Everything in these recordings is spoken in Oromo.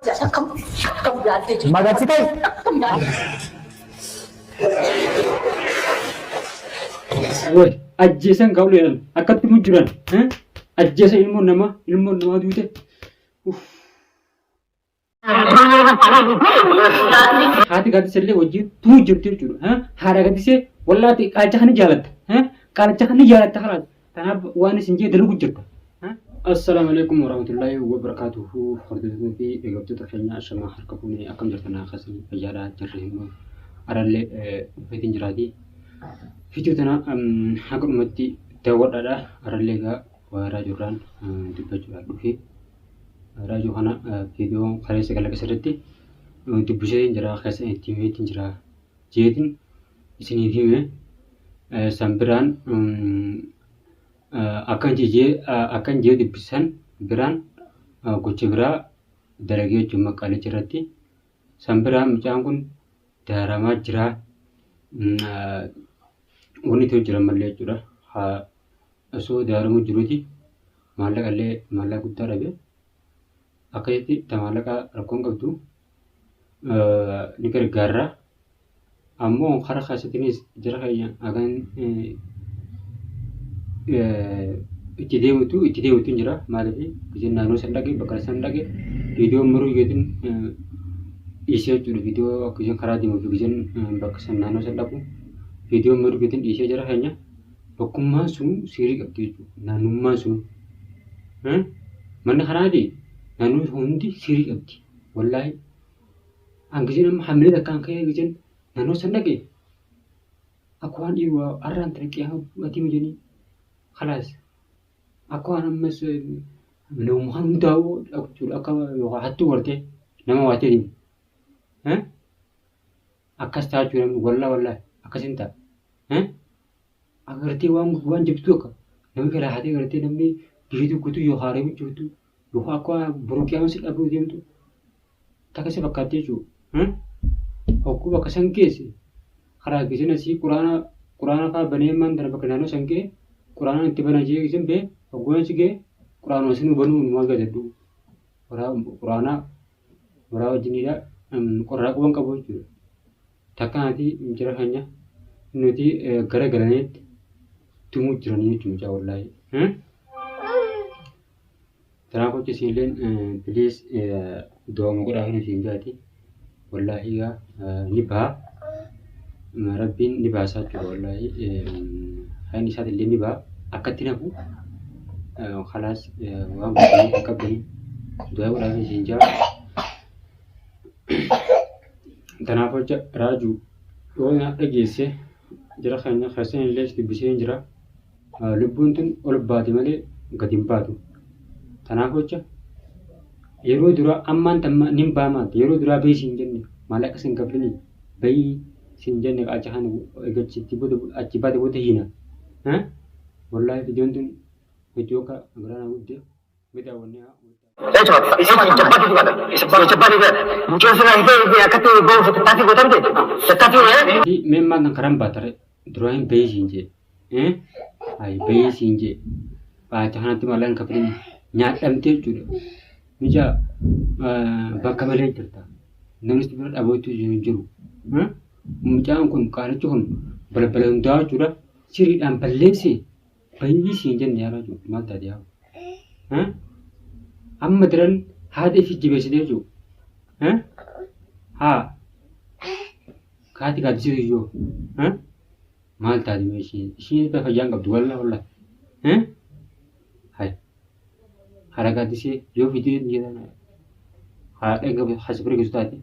Akkam akkam yaaltee jirti. Magarsitee. Akkam yaaltee. Way ajjeesan kaa uleedhan akkatti mujjuran ajjeesa ilmoon namaa ilmoon namaa duute. Uff. Haati gaaddisee illee wajjin tumuu jirti jechuudha. Haadha gaaddisee wallaati qaalcha kana jaalatta. Qaalcha kana jaalatta kalaas. Kanaaf waan isin jee dalagu jirta. Assalaamu alaikum warahmatullahi wabarakatuhu. Hordoftoota fi eeggattoota keenya ashamaa harka fuunee akkam jirtan akkasii fayyaadhaa jirri immoo arallee dhufeetiin jiraati. Viidiyoo tana haga dhumatti daawwadhaadha. Arallee egaa waa raajurraan dubbachuudhaaf dhufee. Raajuu kana viidiyoo kaleessa galaqa sirriitti dubbisee jira keessa itti himeetiin jira jeetiin isiniif hime. San biraan akkan jee akkan jee dubbisan biraan gocha biraa dalagee jechuun maqaalicha irratti. San biraan mucaan kun daaramaa jira. Wanni ta'u jira mallee jechuudha. Osoo daaramuu jiruuti maallaqa illee maallaqa guddaa dhabe. Akkasitti ta maallaqa rakkoon qabdu ni gargaarra. Ammoo karaa keessattinis jara keenya hagan itti deemutu itti deemutu hin jira. Maaliif isin naannoo san dhaqe bakka san dhaqe viidiyoo maruu yookiin dhiisee jechuudha. Viidiyoo akka isin karaa deemuu fi isin bakka san naannoo san dhaqu viidiyoo maruu yookiin dhiisee jara keenya bakkummaan sun siirii qabdi jechuudha. Naannummaan sun manni kanaati naannoon hundi siirii qabdi. Wallaahi An gizeen amma hamilee takkaan ka'ee gizeen naannoo san dhaqe akka waan dhiiruu har'aan tana qiyaama atii mijanii kalaas akka waan ammas nama kan hundaa'u jechuudha akka yookaan hattuu gartee nama waatee deemu. Akkas ta'a jechuudha namni wallaa wallaa akkas hin ta'a. Akka gartee waan waan jabtuu akka namni kalaa hatee gartee namni biyya tokkotu yookaan reebu jirtu yookaan akka boru qiyaama si dhabuu deemtu takka si fakkaatti jechuudha. Hogguu bakka san geesse karaa giseen asii quraana quraana fa'aa banee maan tana bakka naannoo san ga'e quraanaan itti bana jee giseen ba'e hogguu achi ga'e quraanuma sinuu banuu numaa gadadhu quraanaa waraa wajjiniidha qorraa quban qabu jechuudha. Takka naati jara keenya nuti gara galaneetti tumuu jiranii jechuudha mucaa wallaahi. Kanaaf hojii isinilleen please du'aama godhaa kan isin jaati. Wallaahi egaa ni baha. Rabbiin ni baasaa jechuudha wallaahi. Hayni isaatillee ni baha. Akkatti nafu kalaas waan godhanii hin qabdanii du'aa godhaa kan isin jaa. Kanaaf hojja raajuu yoo na dhageesse jara keenya keessan illee dubbisee jira. Lubbuun tun ol baati malee gad hin baatu. Tanaaf jecha yeroo duraa ammaan tan nin baamaatti yeroo duraa bahii siin jenne maallaqa sin kaflinii bahii siin jenne qaacha kana eegachitti booda achi baate booda hiina. Wallaahi viidiyoon tun viidiyoo akka garaa na gudde mi daawwannee haa. Mee maal kan karaan baatare duraa hin bahii siin jee. Hayi bahii siin jee. Baacha kanatti maallaqa hin kafalin nyaadhamtee jechuudha. Mucaa bakka malee jirta. Namni si bira dhaabatu hin jiru. Mucaan kun qaalichi kun balbala hundaa jechuudha. Siriidhaan balleessee bahii siin jenne yaa raajuu maal taate yaa. Amma daran haadha ifii jabeessitee jechuudha. Haa kaati gaaddisiitu iyyoo. Maal taati mee ishiin? Ishiin illee fayyaa hin qabdu wallah wallah. Hay. Haadha gaaddisee yoo viidiyoo jedhan haadha gabu hasi bira geessu taate.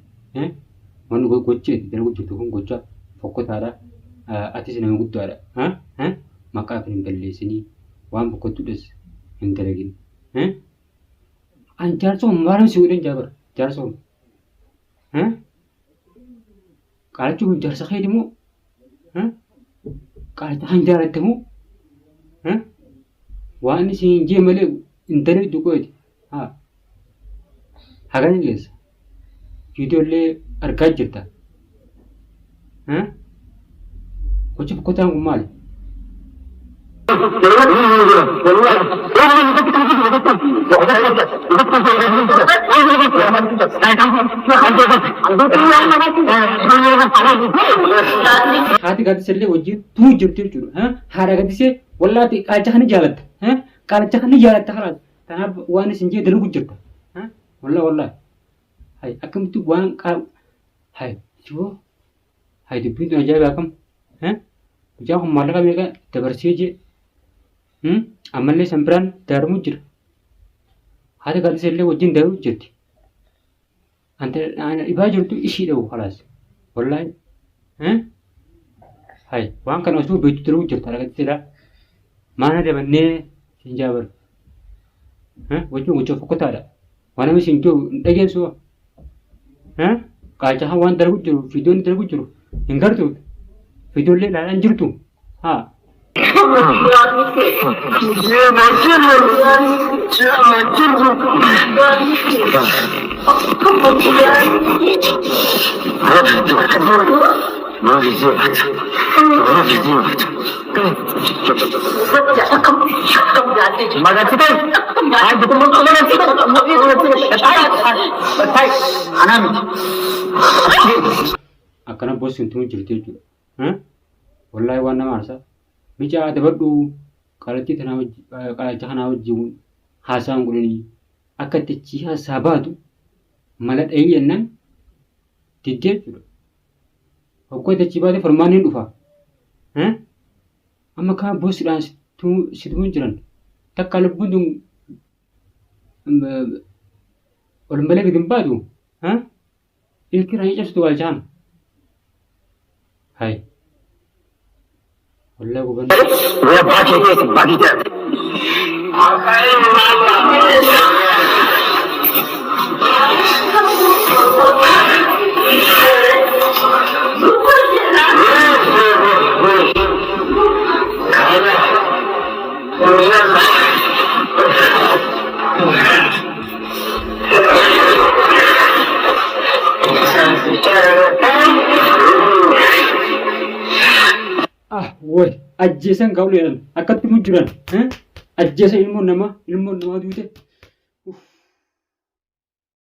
Wanni gochi itti dalagu jirtu kun gocha fokkotaadha. Atis nama guddaadha. Maqaa kan hin balleessinii waan fokkottuudhas hin dalagin. An jaarsa kun maal si godhan jaabar jaarsa kun. Qaalichi kun jaarsa keeti moo? Qaalicha kan jaalatte moo? Waan isin hin jee malee hin dalagdu qo'eeti. Haa. Hagan geessa. Viidiyoo illee argaa jirta. Gocha fokkotaan kun maali? Haati gaaddisee illee wajjin tuu jirti jechuudha. Haadha gaaddisee wallaati qaalcha kana jaalatta. Qaalcha kana jaalatta kalaas. Kanaaf waan isin jee dalagu jirta. Wallaa wallaa. Hay akkamitti waan qaa hay yoo hay dubbiin tun ajaa'iba akkam. Mucaan kun maallaqa meeqa dabarsee jee. Ammallee san biraan daaramuu jira. Haati gaaddisee illee wajjin daaruu jirti. Anta ana dhibaa jirtu ishii dhabu kalaas. Wallaahi. Hay waan kana osoo beektu dalaguu jirta argatteedha. Maana dabannee siin jaabaru. Wachuun gocha fokkotaadha. Waan namni siin jiru hin dhageessu. Qaalcha waan dalagu jiru fiidoon dalagu jiru hin gartu. Fiidoollee ilaalaa hin jirtu. Haa. Akkana boossi tun jirti jechuudha. Wallaahi waan nama aarsa. Micaa dabadhu qaalattii tanaa wajji qaalacha kanaa wajji haasaan godhanii akka itti achii haasaa baatu mala dhahii jennaan diddee jechuudha. Hogguu itti achii baate furmaanni hin dhufa. Amma kaan boossidhaan si tumuun jiran takka lubbuun tun ol malee gadi hin baatu. Ilkirraa hin cabsitu waalchaan. Hay. Wallah guban. Ah way ajjeesan gaa'u jedhan akkatti mu jiran ajjeesan ilmoon namaa ilmoon namaa duute.